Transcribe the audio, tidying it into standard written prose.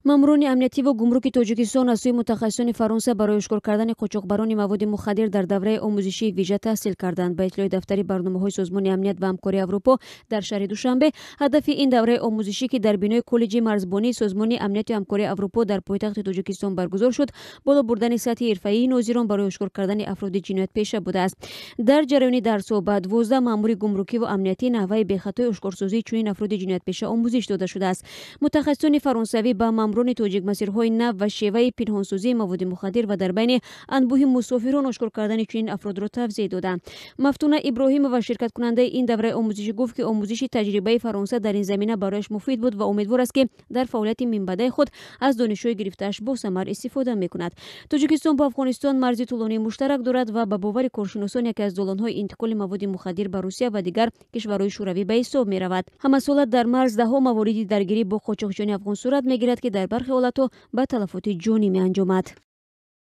Мамурони амниятӣ ва гумруки Тоҷикистон аз сӯи мутахассисони Фаронса барои ошкор кардани қочоқбарони маводи мухаддир дар давраи омӯзишии вижа таҳсил карданд. Ба иттилои дафтари барномаҳои Созмони амният ва ҳамкории Аврупо дар шаҳри Душанбе, ҳадафи ин давраи омӯзишӣ, ки дар бинои Коллеҷи марзбонии Созмони амнияту ҳамкории Аврупо дар пойтахти Тоҷикистон баргузор шуд, боло бурдани сатҳи ҳирфаии нозирон барои ошкор кардани афроди ҷиноятпеша будааст. Дар ҷараёни дарсҳо ба 12 маъмури гумрукӣ ва амниятӣ наҳваи бехатои ошкорсозии чунин афроди ҷиноятпеша омӯзиш дода шудааст. Мутахассисони фаронсавӣ ба мамурони тоҷик масирҳои нав ва шеваи пинҳонсозии маводи мухаддир ва дар байни анбӯҳи мусофирон ошкор кардани чунин афродро тавзеҳ доданд. Мафтуна Иброҳимова, ширкаткунандаи ин давраи омӯзишӣ, гуфт, ки омӯзиши таҷрибаи Фаронса дар ин замина барояш муфид буд ва умедвор аст, ки дар фаъолияти минбаъдаи худ аз донишҳои гирифтааш босамар истифода мекунад. Тоҷикистон бо Афғонистон марзи тӯлонии муштарак дорад ва ба бовари коршиносон яке аз долонҳои интиқоли маводи мухаддир ба Русия ва дигар кишварҳои шӯравӣ ба ҳисоб меравад. Ҳамасола дар марз даҳҳо мавориди даргирӣ бо қочоқчиёни афғон сурат мегирад, ки дар бархе ҳолатҳо ба талафоти ҷонӣ меанҷомад.